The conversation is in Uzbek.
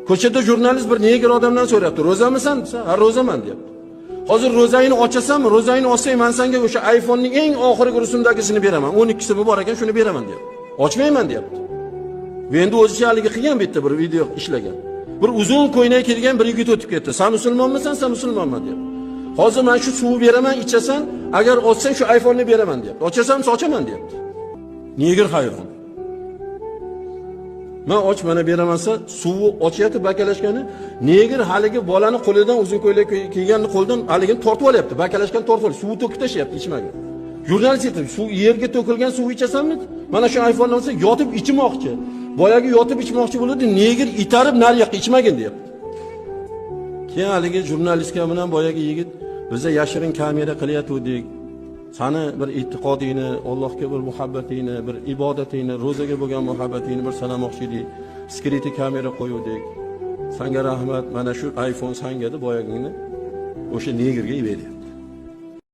Ko'chada jurnalist bir negr odamdan so'rayapti: "Ro'zamisan?" desa, "Ha, ro'zaman", deyapti. "Hozir ro'zangni ochasanmi? Ro'zangni ochsang, men senga o'sha iPhone'ning eng oxirgi rusumdagisini beraman. 12si bor ekan, shuni beraman", deyapti. "Ochmayman", deyapti. Va endi o'zicha haligi qilgan, bitta bir video ishlagan. Bir uzun ko'ylak kiygan bir yigit o'tib ketdi. "Sen musulmonmisan?" "Sen musulmonman", deyapti. "Hozir men shu suvni beraman, ichasan, agar ochsang, shu iPhone'ni beraman", deyapti. "Ochasanmi?" "Ochaman", deyapti. Negr hayron. "Men och, mana beraman" desa, suvni ochyapti баклажка ni. Negr haligi bolani qo'lidan, uzun ko'ylak kiyganni qo'lidan haligini tortib olyapti. Баклажка ni tortib olib, suvni to'kib tashlayapti, ichmagan. Jurnalist aytdi: "Suv, yerga to'kilgan suv ichasanmi? Mana shu iPhone'ni olsa, yotib ichmoqchi." Boyagi yotib ichmoqchi bo'ladi, negr itarib nari yoqqa, "Ichmagin", deyapti. Keyin haligi jurnalistga bilan boyagi yigit: "Biza yashirin kamera qilayotgandik. Sani bir e'tiqodingni, Allohga bir muhabbatingni, bir ibodatingni, ro'zaga bo'lgan muhabbatingni bir sanamoqchi edik. Скрытый kamera qo'yuvdik. Sanga rahmat, mana shu iPhone sanga", deb boyagini o'sha negrga beryapti.